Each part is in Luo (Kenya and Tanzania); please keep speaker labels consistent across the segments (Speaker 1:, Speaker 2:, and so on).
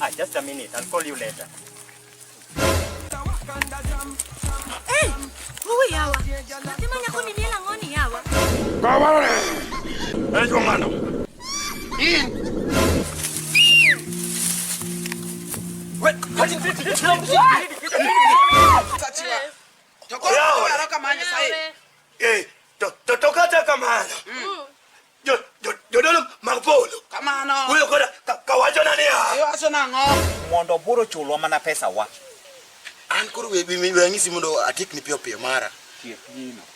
Speaker 1: Ah, just a minute. I'll call you later.
Speaker 2: Hey, uwi yawa. Nyathi ma nyako ni miel ang'o ni yawa?
Speaker 3: Eh, jong'ano. In. Eh, to kata kamano. Jodolo mag polo.
Speaker 4: Kamano.
Speaker 3: Wuoyo koda kawachona niya.
Speaker 4: Iwacho nang'o?
Speaker 5: Mondo Obure ochulwa mana pesa wa.
Speaker 6: An koro we anyisi mondo atiekni piyo piyo mara.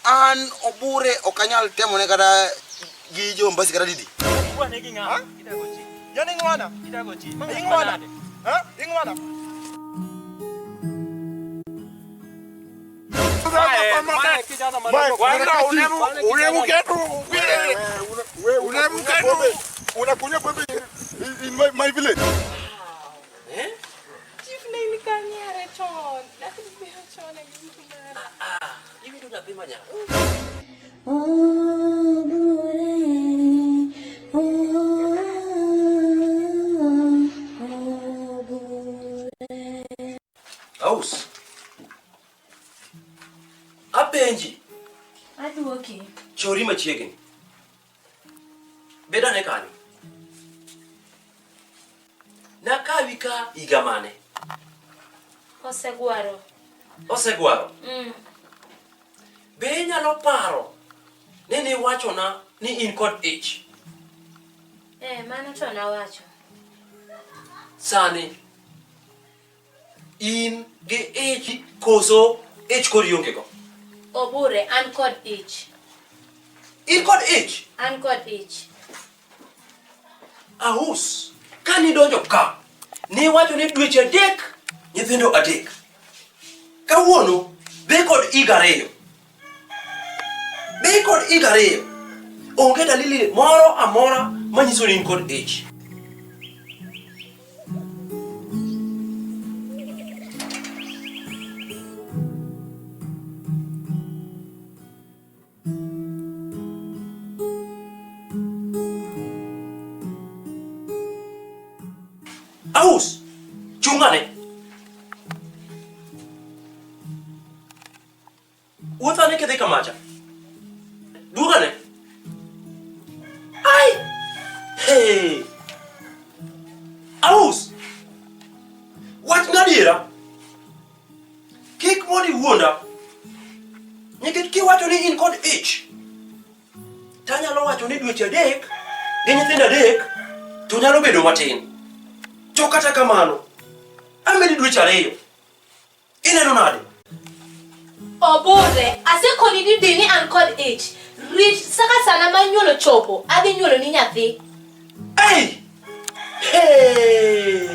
Speaker 6: An Obure ok anyal temone kata gi jo Mombasa kata didi.
Speaker 1: Yani ing'wana? Ing'wana? Ha? Ing'wana?
Speaker 3: Unakunywa pombe in my village.
Speaker 7: Chief ne in kanyare chon. Nyathi biro chon e gik mara.
Speaker 8: Iwinjo nyathi ma nyako. Aus. Apenji.
Speaker 7: Aduoki.
Speaker 8: Chori machiegni. Bed ane kanyo. Nakawi ka higa mane?
Speaker 7: Osegwaro.
Speaker 8: Osegwaro? Be inyalo paro ni niwachona ni in kod ich?
Speaker 7: Eh, mano to nawacho.
Speaker 8: Sani in gi ich koso ich kod ionge go?
Speaker 7: Obure, an kod ich.
Speaker 8: In kod ich?
Speaker 7: An kod ich.
Speaker 8: Ahus, kani donjo ka, niwacho ni dweche 3, nyithindo 3. Kawuono, be kod higa 2. Be kod higa 2. Onge dalili moro amora manyiso ni in kod ich. Aus, chungane. Wuothane kidhi kamacha. Duogane. Ai! Hey! Aus! Wach gadiera. Kik mondo iwuonda. Nikech kiwacho ni in kod ich, tanyalo wacho ni dweche 3 gi nyithindo 3 to nyalo bedo matin. To kata kamano, amedi dweche 2. Ineno nade?
Speaker 7: Obure, asekoni ni dini an kod ich. Rit saka sana ma nyuolo chopo, adhi nyuolo ni nyathi.
Speaker 8: Hey! Hey!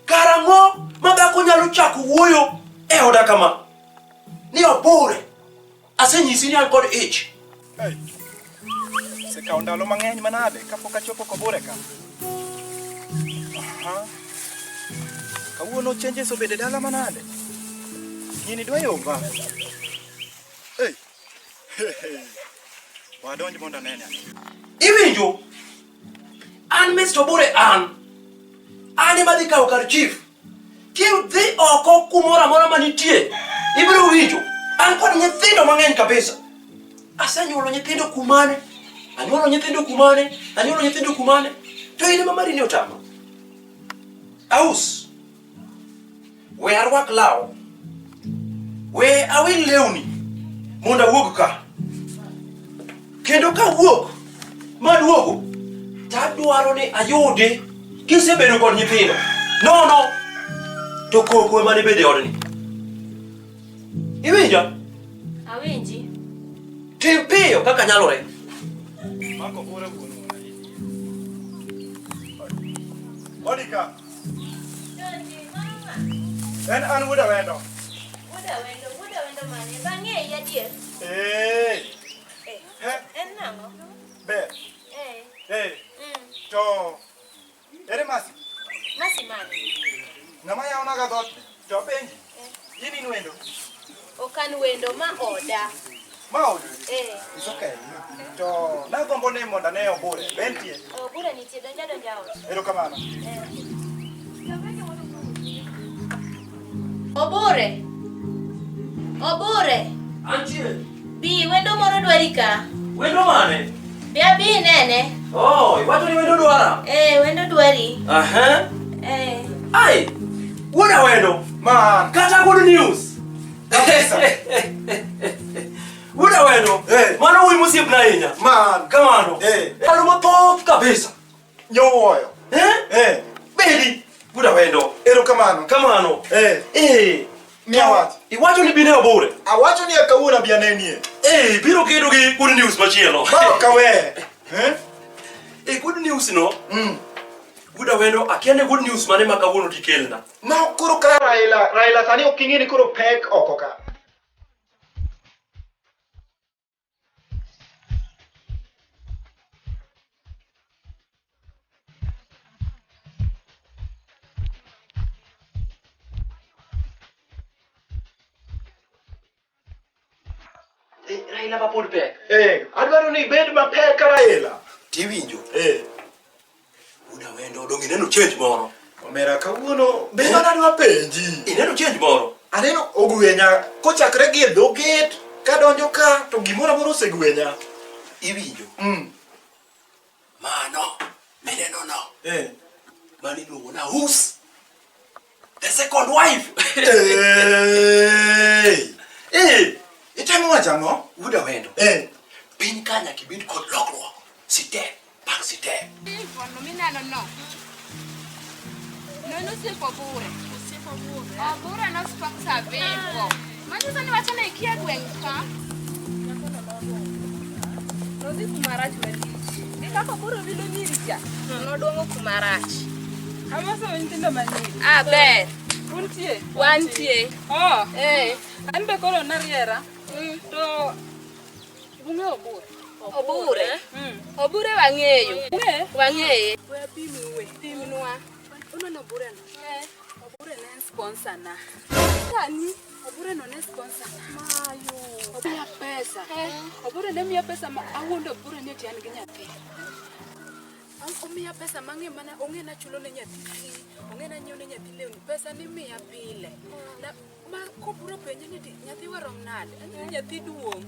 Speaker 8: Karang'o ma dhako nyalo chako wuoyo e oda kama? Ni Obure, asenyisi ni an kod ich.
Speaker 1: Hey. Osekawo ndalo mang'eny manade kapok achopo Kobure ka. Aha. Kawuono changes obedo e dala manade. Gini dwa yomba. Hey. Wadonj mondo anene ane.
Speaker 8: Iwinjo? An Mr. Obure an. An ema dhi kawo kar chief. Kidhi oko kumoro amora manitie, ibiro winjo. An kod nyithindo mang'eny kabisa. Asenyuolo nyithindo kumane, anyuolo nyithindo kumane, anyuolo nyithindo kumane. To in ema mari ni otama. Aus, we arwak law, we awil lewni mondo awuog ka. Kendo kawuok maduogo, tadwaro ni ayudi kisebedo kod nyithindo. Nono, to koko ema nibed e odni. Iwinja?
Speaker 7: Awinji.
Speaker 8: Tim piyo kaka nyalore.
Speaker 1: Mako Obure wuon wuon. Odika. En an wuod Awendo.
Speaker 7: Wuod Awendo, wuod Awendo mane? Bang'eyi adier.
Speaker 1: Eh.
Speaker 7: En nang'o?
Speaker 1: Ber.
Speaker 7: Eh.
Speaker 1: Eh. To ere Masi?
Speaker 7: Masi mane?
Speaker 1: Ng'ama yawona ga dhoot? To apenji. In in wendo?
Speaker 7: Ok an wendo, ma oda.
Speaker 1: Ma odi.
Speaker 7: Eh.
Speaker 1: It's okay. To nagombo ni mondo ane Obure. Be entie?
Speaker 7: Obure nitie, donja donja ot.
Speaker 1: Erokamano.
Speaker 7: Obure. Obure.
Speaker 8: Antie.
Speaker 7: Bi wendo moro dwari ka.
Speaker 8: Wendo mane?
Speaker 7: Bi abi inene.
Speaker 8: Oh, iwacho ni wendo dwara?
Speaker 7: Eh, wendo dwari.
Speaker 8: Aha.
Speaker 7: Eh.
Speaker 8: Ai. Wuoda wendo.
Speaker 1: Man.
Speaker 8: Kata good news.
Speaker 1: Kabisa.
Speaker 8: Wuoda wendo.
Speaker 1: Eh.
Speaker 8: Mano wuoyi mosiepna ahinya.
Speaker 1: Man.
Speaker 8: Kamano.
Speaker 1: Eh.
Speaker 8: Ndalo mathoth kabisa.
Speaker 1: Nyowuoyo.
Speaker 8: Eh?
Speaker 1: Eh.
Speaker 8: Bedi. Wuoda wendo.
Speaker 1: Erokamano.
Speaker 8: Kamano.
Speaker 1: Eh.
Speaker 8: Eh.
Speaker 1: Miya wach.
Speaker 8: Iwacho ni bine Obure.
Speaker 1: Awacho ni kawuono abi anenie.
Speaker 8: Eh, biro kedo gi good news machielo.
Speaker 1: Ma ok awe. Eh?
Speaker 8: Eh, good news no.
Speaker 1: Mm.
Speaker 8: Wuoda wendo akia ni good news mane ma kawuono tikelna.
Speaker 1: Ma koro ka Raila, Raila sani ok ing'e ni koro pek oko ka.
Speaker 8: Eh, Raila ma pod pek.
Speaker 1: Eh, adwaro ni ibed mapek ka Raila.
Speaker 8: Tiwinjo.
Speaker 1: Eh.
Speaker 8: Wuoda wendo dong ineno change moro.
Speaker 1: Omera kawuono be mana adwa penji.
Speaker 8: Ineno change moro.
Speaker 1: Aneno ogwenya kochakre gi e dho gate kadonjo ka to gimoro amora osegwenya.
Speaker 8: Iwinjo.
Speaker 1: Mm.
Speaker 8: Mano mineno no.
Speaker 1: Eh.
Speaker 8: Mano iluongo na Hus. The second wife.
Speaker 1: Eh.
Speaker 8: Eh.
Speaker 1: Itemo wacho ang'o?
Speaker 8: Wuoda wendo.
Speaker 1: Eh.
Speaker 8: Piny ka nyaka ibed kod lokruok. Step bang' step.
Speaker 4: Ivono mineno no. Nono osiepo Obure. Obure no sponsor Vivo. Manyiso ni wacho ni ikia gweng' ka.
Speaker 9: Nodhi kuma rach malich. Gi kaka koro wilo nyiri cha.
Speaker 4: Nodwong'o kuma rach.
Speaker 9: Amoso nyithindo manyiri.
Speaker 4: Ah, ber.
Speaker 9: Untie?
Speaker 4: Wantie.
Speaker 9: Oh.
Speaker 4: Eh.
Speaker 9: An be koro nariera. To ung'e Obure.
Speaker 4: Obure. Obure wang'eyo.
Speaker 9: Ung'e?
Speaker 4: Wang'eye.
Speaker 9: We apimnu we.
Speaker 4: Pimnwa.
Speaker 9: Uneno Obure no? Obure ne en sponsor na. Sani Obure no ne sponsor na. Mayo. Omiya pesa. Obure ne miya pesa ma awuondo Obure ni ati an gi nyathi. Omiya pesa mang'e mana ong'e na chulo ne nyathi fee, ong'e na nyiewo ne nyathi lewni, pesa ni miya pile. Na ma kobiro penje ni ati nyathiwa rom nade? Ang'e ni nyathi duong'.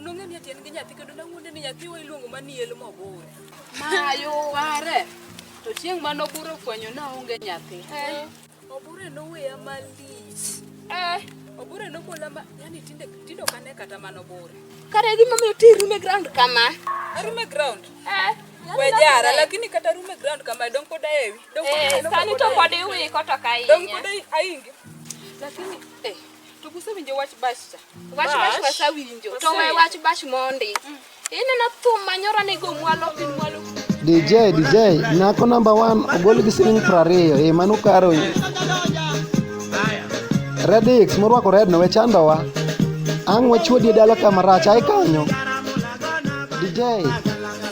Speaker 9: Nong'e ni ati en gi nyathi kendo nawuonde ni nyathiwa iluongo mana ni Elmo Obure.
Speaker 4: Mayo.
Speaker 9: Pare. To chieng' mane Obure ofwenyo ni aonge nyathi. Obure noweya malich.
Speaker 4: Eh.
Speaker 9: Obure nobola ma yani tinde tinde ok ane kata mana Obure.
Speaker 4: Kare gimomiyo ti rume ground kama.
Speaker 9: Arume ground.
Speaker 4: Eh.
Speaker 9: We jara lakini kata rume ground kama dong pod aewi. Dong pod
Speaker 4: Eh,
Speaker 9: aneno ka
Speaker 4: sani
Speaker 9: pod
Speaker 4: to
Speaker 9: aewi.
Speaker 4: pod iwiko to ka
Speaker 9: Dong
Speaker 4: ahinya.
Speaker 9: pod aingi. Lakini eh to kusewinjo wach bash cha.
Speaker 4: Wach bash wasewinjo. To we wach bash mondi. Ineno thum manyoro nego mwalo piny mwalo.
Speaker 10: DJ, DJ, nyako namba 1 ogol gi siling 20. Eh, mano karo. Red X morwako red no we chandowa. Ang' wachuodi e dala ka marach ai kanyo. DJ,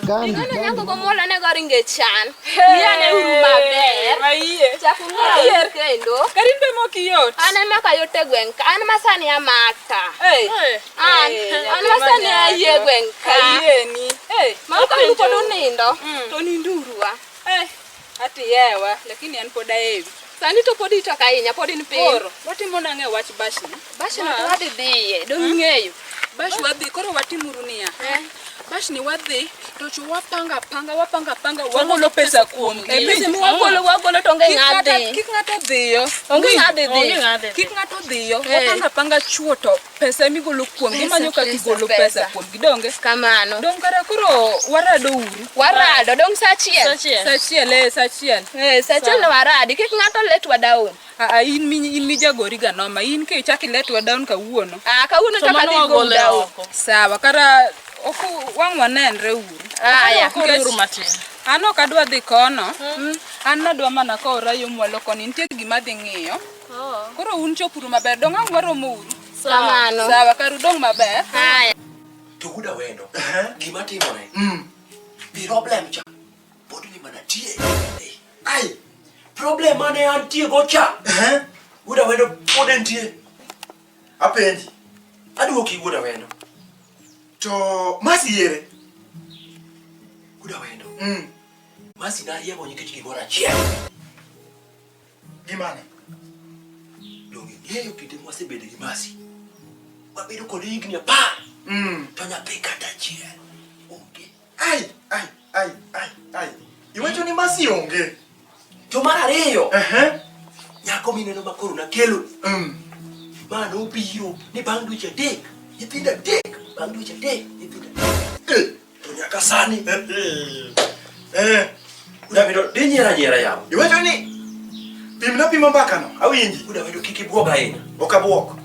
Speaker 10: kandi.
Speaker 4: Ing'eno nyako go mwalo nego ringe chan. Iyane uru maber.
Speaker 9: Ayie.
Speaker 4: Chak ung'eyo kendo.
Speaker 9: Karin be mok yot.
Speaker 4: An ema kayot e gweng' ka. An ma sani amaka.
Speaker 9: Eh.
Speaker 4: An.
Speaker 9: Eh,
Speaker 4: An ma sani ayie gweng' ka.
Speaker 9: Ayieni. Eh.
Speaker 4: Ma ka un pod unindo. To nindurwa.
Speaker 9: Eh. Ati yewa lakini an pod aewi.
Speaker 4: Sani to pod itok ahinya, pod in piny.
Speaker 9: Koro watimo nang'e wach bash ni?
Speaker 4: Bash no to wadhi dhiye, dong' ing'eyo.
Speaker 9: Bash wadhi, koro watimuru niya. Bash ni wadhi to cho wapanga panga wapanga panga wagolo pesa kuomgi.
Speaker 4: Eh, pesa mwagolo wagolo to onge
Speaker 9: Kik
Speaker 4: ng'a
Speaker 9: ng'ato-
Speaker 4: dhi.
Speaker 9: Kik ng'ato dhiyo.
Speaker 4: Onge ng'a dhi dhi.
Speaker 9: Kik ng'ato dhiyo.
Speaker 4: Eh.
Speaker 9: Wapanga panga chuo to pesa emigolo kuomgi.
Speaker 4: Pesa,
Speaker 9: Imanyo kaka
Speaker 4: pesa,
Speaker 9: igolo
Speaker 4: pesa.
Speaker 9: pesa kuomgi. Donge?
Speaker 4: Kamano.
Speaker 9: Dong kara koro warado uru.
Speaker 4: Warado, dong' sa achiel.
Speaker 9: Sa achiel, eh, sa achiel.
Speaker 4: Eh, sa achiel no waradi, kik ng'ato letwa down.
Speaker 9: Ah, in mi in mijagori ga noma. In kichak iletwa down kawuono.
Speaker 4: Ah, kawuono to kadhi go down.
Speaker 9: Sawa, kara oku wang' wanenre uru.
Speaker 4: Aya.
Speaker 9: Nikech An ok adwa dhi kono. An nadwa mana kowra yo mwalo koni. Nitie gima adhi ng'iyo. Koro un chopuru maber. Dong' ang' waromo uru.
Speaker 4: Kamano.
Speaker 9: Sawa, kar udong' maber.
Speaker 4: Aya.
Speaker 8: To wuoda wendo. Gima timore. Problem cha. Pod ni mana tie.
Speaker 6: Ai.
Speaker 8: Problem mane antie go cha. Wuoda wendo pod entie.
Speaker 1: Apenji.
Speaker 8: Aduoki wuoda wendo.
Speaker 1: To Masi yere.
Speaker 8: Kuda wendo. Masi nariembo nikech gimoro achiel.
Speaker 1: Gimane?
Speaker 8: Donge ing'eyo kinde mwasebedo gi Masi? Wabedo kode higni 10. To nyathi kata achiel onge.
Speaker 1: Ai, ai, ai, ai, ai. Iwacho ni Masi onge.
Speaker 8: To mar ariyo, nyako mineno ma koro nakelo. Ma nobiro ni bang' dweche 3, nyithindo 3, bang' dweche 3, nyithindo 3. To nyaka sani. Kuda wendo, dinyiero anyiera yawa.
Speaker 1: Iwacho ni pimna pima mbaka no, awinji.
Speaker 8: Kuda wendo kik ibuog ahinya.
Speaker 1: Ok abuok.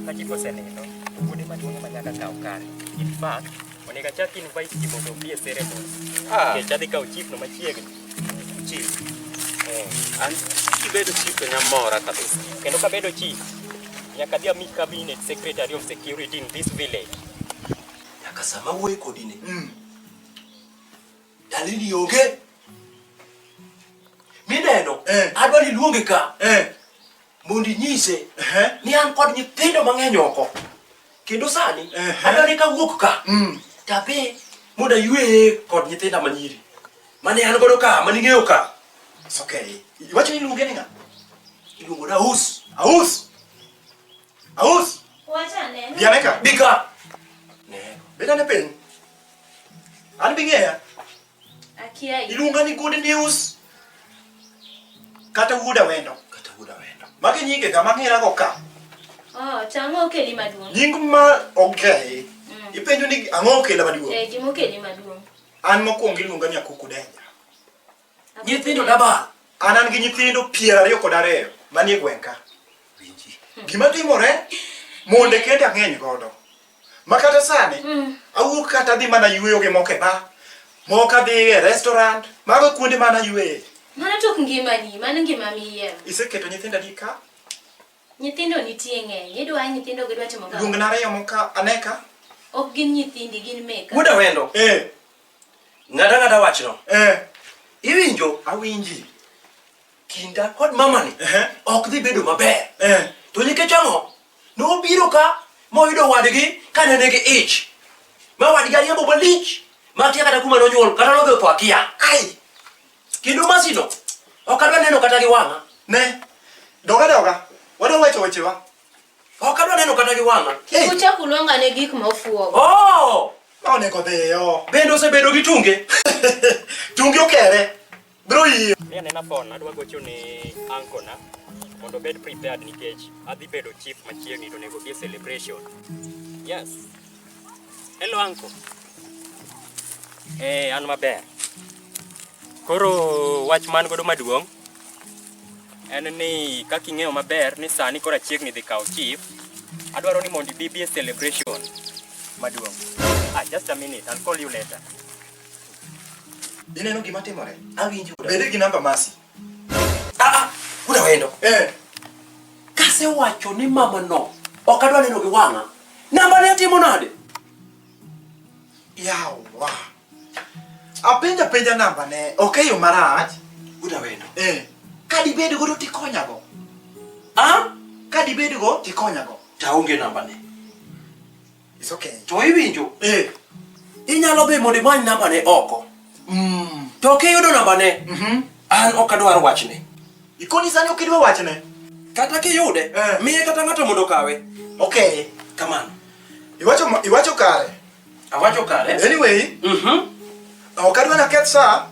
Speaker 11: Ka chief osenindo, to wuode maduong' ema nyaka kaw kare. In fact, onego achak invite ji mondo obi e ceremony. Nikech adhi kawo chief no machiegni.
Speaker 5: Chief. An kibedo chief to nyamora kabisa.
Speaker 11: Kendo kabedo chief, nyaka adhi ami cabinet secretary of security in this village.
Speaker 8: Nyaka sama wuoyo kodi ni. Dalili onge. Mineno, adwa ni iluonge ka. Mondo inyise ni an kod nyithindo mang'eny oko. Kendo sani, adwa ni kawuok ka, tadhi mondo ayueye kod nyithinda manyiri. Mane an godo ka, mane ing'eyo ka.
Speaker 1: It's okay. Iwacho ni iluonge ni ng'a?
Speaker 8: Iluongo ni Aus.
Speaker 1: Aus. Aus.
Speaker 7: Wachane.
Speaker 1: Bi ka.
Speaker 8: Bi ka.
Speaker 1: Bed ane piny. An bi ng'eya.
Speaker 7: Akia.
Speaker 1: Iluonga ni good news. Kata wuod Awendo.
Speaker 8: Kata wuod Awendo.
Speaker 1: Magi nyinge ga mang'era go ka.
Speaker 7: Oh, to ang'o okeli maduong'?
Speaker 1: Nying ma okay. Ipenjo ni ang'o okela maduong'?
Speaker 7: Eh, gima okeli maduong'.
Speaker 1: An mokwongo iluonga ni Akuku Denja.
Speaker 8: Nyithindo dabal.
Speaker 1: An gi nyithindo 22 manie gweng' ka. Gima timore, monde kende ang'eny godo. Ma kata sani, awuok kata adhi mana yueyo gi moko e bar, moko adhi e restaurant, mago kuonde mana yueye.
Speaker 7: Mano tok ngimani, mano ngima miyiero.
Speaker 1: Iseketo nyithindo adi ka?
Speaker 7: Nyithindo nitie ng'eny. Idwa nyithindo gidwa timo gang'o?
Speaker 1: Luongna ariyo moko ane ka.
Speaker 7: Ok gin nyithindi, gin meka.
Speaker 8: Wuod Awendo. Ng'ada ng'ada wachno. Iwinjo?
Speaker 1: Awinji.
Speaker 8: Kinda kod mamani ok dhi bedo maber. To nikech ang'o? Nobiro ka moyudo wadgi kane nigi ich. Ma wadgi ariembo malich. Ma kia kata kuma nonyuol, kata nodhi otho akia.
Speaker 1: Ai!
Speaker 8: Kendo Masino, ok adwa neno kata gi wang'a.
Speaker 1: Ne, doga doga, wadwa wacho wechewa.
Speaker 8: Ok adwa neno kata gi wang'a.
Speaker 7: Kik uchak uluonga ne gik mofuwogo.
Speaker 8: Oh!
Speaker 1: Ma onego dhiyo.
Speaker 8: Bende osebedo gi tunge?
Speaker 1: Tunge okere. Biro yie.
Speaker 11: Mi anena phone, adwa gocho ne uncle na mondo obed prepared nikech adhi bedo chief machiegni to onego obi e celebration. Yes. Hello uncle. An maber. Koro wach man godo maduong' en ni kaka ing'eyo maber ni sani koro achiegni dhi kawo chief, adwaro ni mondo ibi e celebration maduong'. Just a minute, I'll call you later.
Speaker 1: Ineno gima timore?
Speaker 8: Awinjo.
Speaker 1: Bede gi namba Masi.
Speaker 8: Wuod Awendo. Kasewacho ni mama no ok adwa neno gi wang'a. Namba ne atimo nade?
Speaker 1: Yawa. Apenja penja namba ne, ok e yo marach.
Speaker 8: Wuod Awendo.
Speaker 1: Ka dibed godo tikonyago. Ka dibed go tikonyago.
Speaker 8: Taonge namba ne.
Speaker 1: It's okay.
Speaker 8: To iwinjo? Inyalo dhi mondo imany namba ne oko. To kiyudo namba ne, an ok adwar wachne.
Speaker 1: Ikoni sani ok idwa wachne?
Speaker 8: Kata kiyude, miye kata ng'ato mondo okawe.
Speaker 1: Okay.
Speaker 8: Kamano.
Speaker 1: Iwacho kare.
Speaker 8: Awacho kare.
Speaker 1: Anyway, ok adwa naketh sa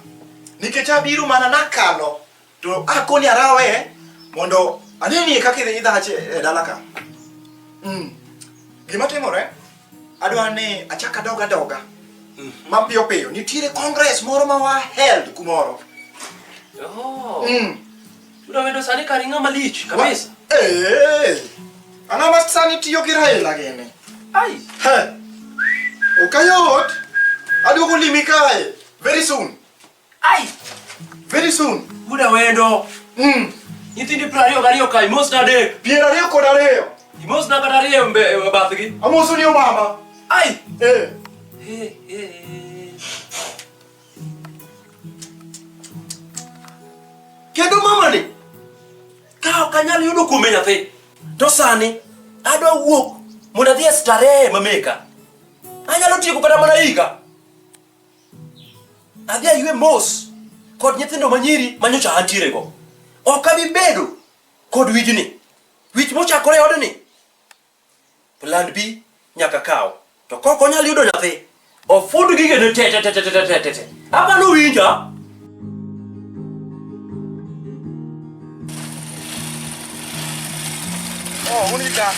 Speaker 1: nikech abiro mana nakalo to akoni arawe mondo anenie kaka idhach e dala ka. Gima timore, adwa ni achak adog adoga mapiyo piyo. Nitiere congress moro ma wa held kumoro.
Speaker 8: Wuod Awendo sani kar ing'ama lich kabisa.
Speaker 1: Ang'ama sani tiyo gi Raila gini?
Speaker 8: Ai.
Speaker 1: He. Ok ayot. Aduogo limi kae very soon.
Speaker 8: Ai.
Speaker 1: Very soon.
Speaker 8: Wuod Awendo. Nyithindi 22 ka imosna 3.
Speaker 1: 22.
Speaker 8: Imosna kata 2 e bathgi.
Speaker 1: Amoso ni omama.
Speaker 8: Ai. Kendo mamani ka ok anyal yudo kuome nyathi to sani adwa wuok mondo adhi e starehe ma meka. Anyalo tieko kata mana higa. Adhi aywe mos kod nyithindo manyiri manyocha antiere go. Ok abi bedo kod wijni. Wich mochakore e odni. Plan B nyaka kaw. To kok onyal yudo nyathi, ofund gigene te te te te te te te te. Apa nowinja?
Speaker 6: Oh, unika.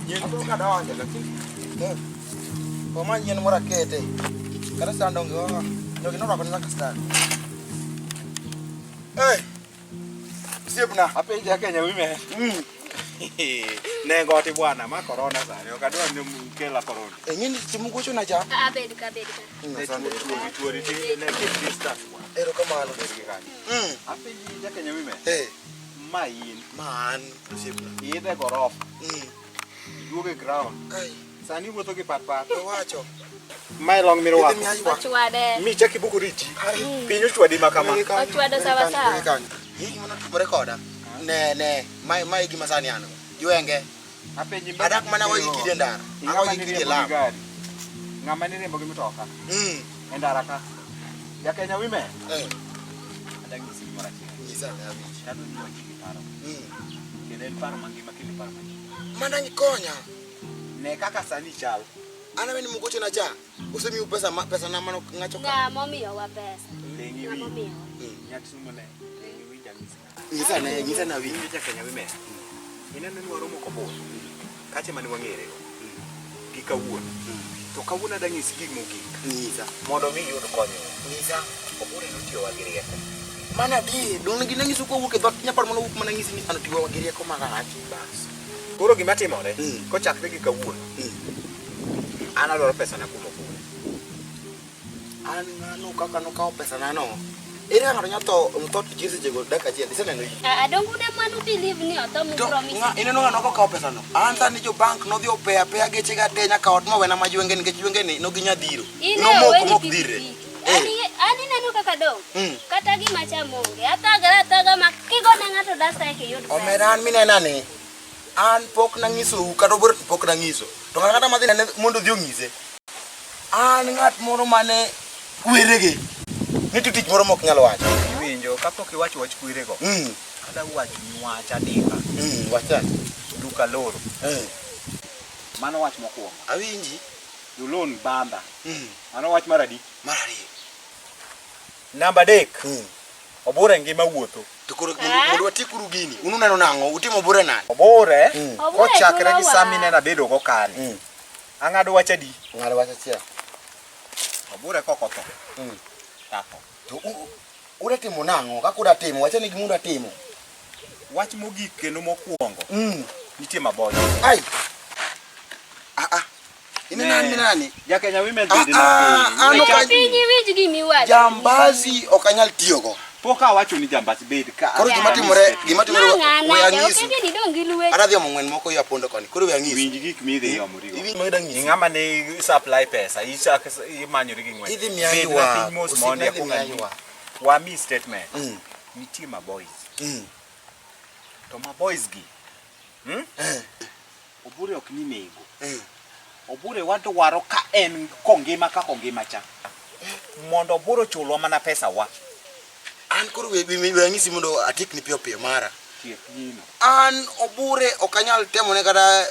Speaker 6: Yien ka donjo lakini. Eh. Koma yien moro akete. Kata stand onge wa. Nyogi norwako ni nyaka stand. Eh. Osiepna.
Speaker 1: Apenja Kenya wime. Nengo oti bwana ma corona sani ok adwa ni kela corona.
Speaker 6: Eh, ng'eni chimugocho na cha.
Speaker 12: Ah, bed ka, bed ka.
Speaker 1: Ne tuori tuori ti ne keep distance bwana.
Speaker 6: Erokamano.
Speaker 1: Bed gi kanyo. Apenji ja Kenya wime.
Speaker 6: Eh.
Speaker 1: Ma in.
Speaker 6: Ma an osiepna.
Speaker 1: Iidhe gorofa. Iduogo e ground.
Speaker 6: Ai.
Speaker 1: Sani iwuotho gi pat pat.
Speaker 6: Owacho.
Speaker 1: Mae long mirwako.
Speaker 12: Ochwade.
Speaker 1: Mi chak ibuko riti. Piny ochwadi ma kama.
Speaker 12: Ochwado sawa sawa.
Speaker 6: Hii gima notimore koda. Ne ne, mae mae gima sani an go. Jwenge.
Speaker 1: Apenji
Speaker 6: Adak mana go gi kidi e ndara. Ago gi kidi e lam.
Speaker 1: Ng'ama niriembo gi mtoka. E ndara ka. Ja Kenya wime.
Speaker 6: Eh.
Speaker 1: Adang'isi gimoro achiel.
Speaker 6: Nyisa ane awinji.
Speaker 1: Adwa ni wati gi paro. Kendo en paro mangima kendo paro mangima.
Speaker 6: Mana konya.
Speaker 1: Ne kaka sani chal.
Speaker 6: An awinjo mugochona cha. Osemiu pesa ma pesa na mano ng'acho ka.
Speaker 12: Ng'a momiyowa pesa?
Speaker 1: Ling'
Speaker 12: Ng'a
Speaker 1: iwinj.
Speaker 12: momiyowa?
Speaker 1: Nyakisumo ne. Ling' iwinj ang'isi.
Speaker 6: Nyisa ane, nyisa ane awinji.
Speaker 1: Iwinjo ja Kenya wime. Ineno ni waromo kobor. Kache mane wang'ere go. Gi kawuono. To kawuono adwa nyisi gik mogik.
Speaker 6: Nyisa.
Speaker 1: Mondo mi iyud konyruok.
Speaker 6: Nyisa.
Speaker 1: Obure notiyowa gi rieko.
Speaker 6: Mana adier, dong' gina nyiso kowuok e dhoot nyapar mana wuok mana nyisi ni an otiwa gi rieko marach.
Speaker 1: Bas. Koro gima timore, kochakre gi kawuono, an adwaro pesa na kuom Obure.
Speaker 6: An ng'ano kaka nokawo pesa na no. Ere kaka ng'ato nyalo tho tho to chier sechego dakika achiel, iseneno in?
Speaker 12: Ah, donge une manu believe ni otho mu
Speaker 6: To
Speaker 12: promise.
Speaker 6: ng'a ineno ng'ano kokawo pesa no? An sani jo bank nodhi opeya apeya geche ga te nyaka ot mowena ma jwenge nikech jwenge ni nogi nyadhiro.
Speaker 12: In e
Speaker 6: Nomoko
Speaker 12: oweni
Speaker 6: mok dhire.
Speaker 12: pikipiki. Ani ani ineno kaka dong. Kata gima chamo onge. Athagra athaga ma kigone ng'ato dasta eka iyud pesa.
Speaker 6: Omera an minena ni an pok nang'isou kata Obure to pok nang'iso. To ng'ato kata madhi nene mondo odhi ong'ise. An ng'at moro mane kwerege nitie tich moro mok nyal wacho.
Speaker 1: Iwinjo kapok iwacho wach kwerego. Adwa wacho ni wach adimba.
Speaker 6: Wacha.
Speaker 1: Duka loro. Mano wach mokwongo.
Speaker 6: Awinji.
Speaker 1: Jolon banda. Mano wach mar adi?
Speaker 6: Mar ariyo.
Speaker 1: Namba adek. Obure ngima wuotho.
Speaker 6: To koro mondo watiekuru gini, un uneno nang'o? Utimo Obure nade?
Speaker 1: Obure
Speaker 12: Obure
Speaker 1: kochakre gi
Speaker 12: chulowa.
Speaker 1: sa mineno abedo go kani. Ang'ado wach adi?
Speaker 6: Ng'ado wach achiel.
Speaker 1: Obure kok otho. Tatho.
Speaker 6: To uda timo nang'o? Kaka uda timo? Wacha ni gima uda timo.
Speaker 1: Wach mogik kendo mokwongo. Nitie maboyo.
Speaker 6: Ai. Ah ah. Ineno an minani?
Speaker 1: Ja Kenya women
Speaker 6: Ah,
Speaker 1: bende
Speaker 6: ah, an ok
Speaker 12: Winj piny iwinj gimiwacho.
Speaker 6: Jambazi ok anyal tiyogo.
Speaker 1: Pok awacho ni jambasi bed ka.
Speaker 6: Koro gima timore, gima timore
Speaker 12: Ma ng'a
Speaker 6: we
Speaker 12: nade?
Speaker 6: ang'isu.
Speaker 12: Okenge ni dong' gi lweti.
Speaker 6: An adhi omo ng'wen moko yo apondo koni. Koro we ang'isu.
Speaker 1: Winj gik midhi omorigo.
Speaker 6: Iwinj ma idwa nyisi.
Speaker 1: Ng'ama ne supply pesa, ichak imanyori gi ng'wen.
Speaker 6: Idhi miya
Speaker 1: Bed na
Speaker 6: ywak,
Speaker 1: piny mos
Speaker 6: osiepna
Speaker 1: mondi
Speaker 6: idhi miya
Speaker 1: akuong'
Speaker 6: ywak.
Speaker 1: Wami statement. Nitie ma boys. To ma boys gi. Obure ok ni nego. Obure wadwaro ka en kongima ka kongima cha. Mondo Obure ochulwa mana pesa wa.
Speaker 6: An koro we we ang'isi mondo atiekni piyo piyo mara.
Speaker 1: Tiek gino.
Speaker 6: An Obure ok anyal temone kata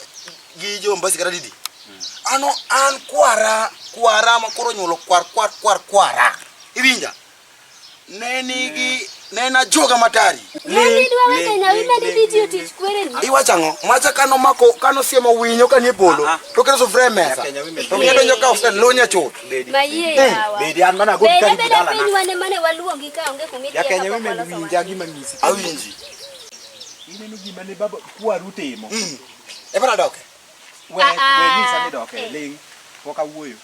Speaker 6: gi jombasi kata didi. Ano an kwara kwara ma koro onyuolo kwar kwar kwar kwara. Iwinja? Ne nigi ne en ajuoga matari.
Speaker 12: Yaani idwa wacho Kenya women idhi tiyo tich kwereni.
Speaker 6: Iwacho ang'o? Macha kano mako kano siemo winyo kanie polo to keto sufuria e mesa. To miyo donjo ka ofsen lunya chuth.
Speaker 12: Mayie yawa.
Speaker 1: Bedi an mana go
Speaker 12: Bed
Speaker 1: ka
Speaker 12: abeda
Speaker 1: dalana.
Speaker 12: piny wane mane waluongi ka onge kuma idhiye
Speaker 1: Ja Kenya
Speaker 12: kapok
Speaker 1: women
Speaker 12: waloso wach.
Speaker 1: winja gima ng'isi.
Speaker 6: Awinji.
Speaker 1: Ineno gima ne baba kwaru timo.
Speaker 6: Ema nadoke.
Speaker 1: We
Speaker 12: Ah, ah.
Speaker 1: we nyisa ni doke ling. Pok awuoyo.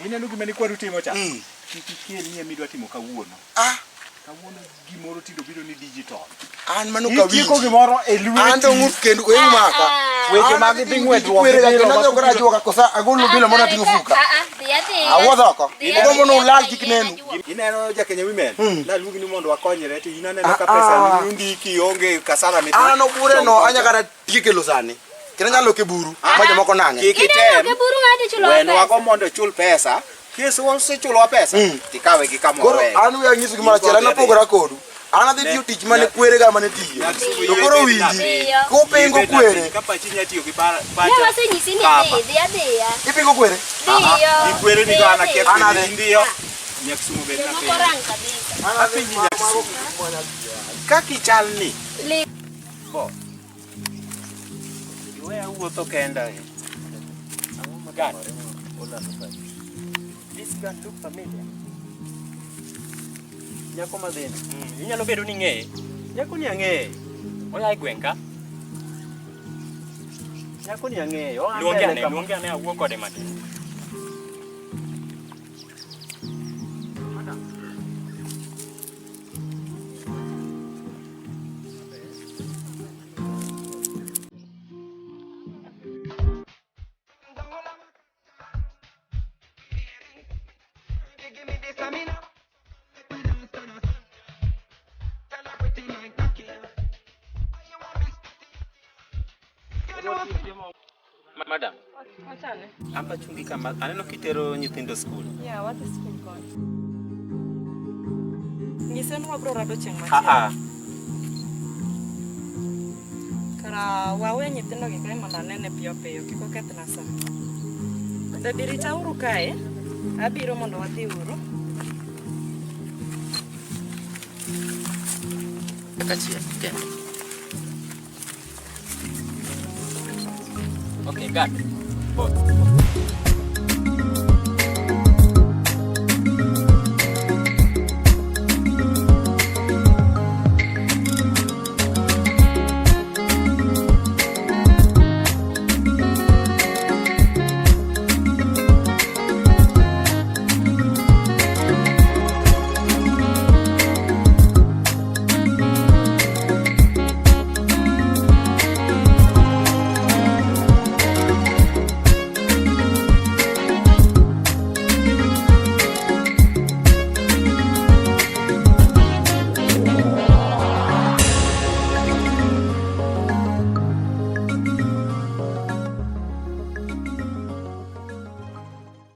Speaker 1: Ineno gima ne kwaru timo cha? Kik ikel nie midwa timo kawuono.
Speaker 6: Ah.
Speaker 1: Kawuono gimoro tinde obiro ni digital.
Speaker 6: An mano
Speaker 1: Itieko
Speaker 6: kawinji.
Speaker 1: gimoro e lweti.
Speaker 6: An to ng'ut kendo we umaka.
Speaker 1: Weche mag dhi ng'wedruok.
Speaker 6: Kwere ga kendo adhi kora ajuoga kosa agolo bila mona ting'o fuka.
Speaker 12: Ah, ah, dhi adhiya.
Speaker 6: Awuodh oko.
Speaker 12: Dhi
Speaker 6: Agombo
Speaker 12: adhiya
Speaker 6: ni ulal
Speaker 12: ka
Speaker 6: kik
Speaker 12: yien
Speaker 6: nenu.
Speaker 12: ajuoga.
Speaker 1: Ineno Jakenya Women, naluongi ni mondo wakonyre to in aneno ka
Speaker 6: Ah,
Speaker 1: pesa
Speaker 6: ah.
Speaker 1: nondiki onge kasara mit.
Speaker 6: An obure no anya kata tieke kelo sani. Kendo anyalo loke buru ma jomoko nang'e.
Speaker 1: Kik
Speaker 12: Ineno
Speaker 1: item.
Speaker 12: ke buru ng'ato chulo
Speaker 1: Wenwago
Speaker 12: pesa.
Speaker 1: mondo chul pesa. Kis osechulowa pesa, tikawe gi kamoro.
Speaker 6: Koro an we anyisu gimoro achiel, an apogora kodu. An adhi tiyo tich mane kwerega mane tiyo. To koro winji, kupingo kwere,
Speaker 1: Ka pachi nya tiyo gi
Speaker 12: Ne wasenyisi ni dhi, dhi adhiya.
Speaker 6: ipingo kwere.
Speaker 12: Dhiyo.
Speaker 1: Gi kwere ni
Speaker 12: dhi
Speaker 1: go an akia
Speaker 12: adhiya.
Speaker 6: An
Speaker 1: kwere
Speaker 6: adhi.
Speaker 1: in dhiyo. Nyakisumu bed na
Speaker 12: Jomoko
Speaker 1: piny.
Speaker 12: rang kabisa.
Speaker 1: Apenji Nyakisumu. Kaka ichal ni.
Speaker 12: Li-
Speaker 5: Bo. Iweya wuotho kenda e. Ang'o
Speaker 11: Guard.
Speaker 5: matimore ma olalo pachi?
Speaker 11: This girl look familiar.
Speaker 5: Nyako madhini.
Speaker 11: Inyalo bedo ni ing'eye.
Speaker 5: Nyako ni ang'eye.
Speaker 11: Oya e gweng' ka.
Speaker 5: Nyako ni ang'eyo. Oa
Speaker 11: Luonge
Speaker 5: mbele
Speaker 11: ane,
Speaker 5: kama.
Speaker 11: luonge ane awuo kode matin.
Speaker 5: Madam, an achungi kama aneno kitero nyithindo skul.
Speaker 9: Yeah, wadhi skul koni. Nyise ni wabro rado chieng'
Speaker 5: Ah
Speaker 9: machielo.
Speaker 5: ah.
Speaker 9: Kara wawe nyithindo gi kae mondo anene piyo piyo kik okethna sa. Baby ritauru kae, abiro mondo wadhi uru.
Speaker 5: Achiel kende.
Speaker 11: Okay, guard. Boss.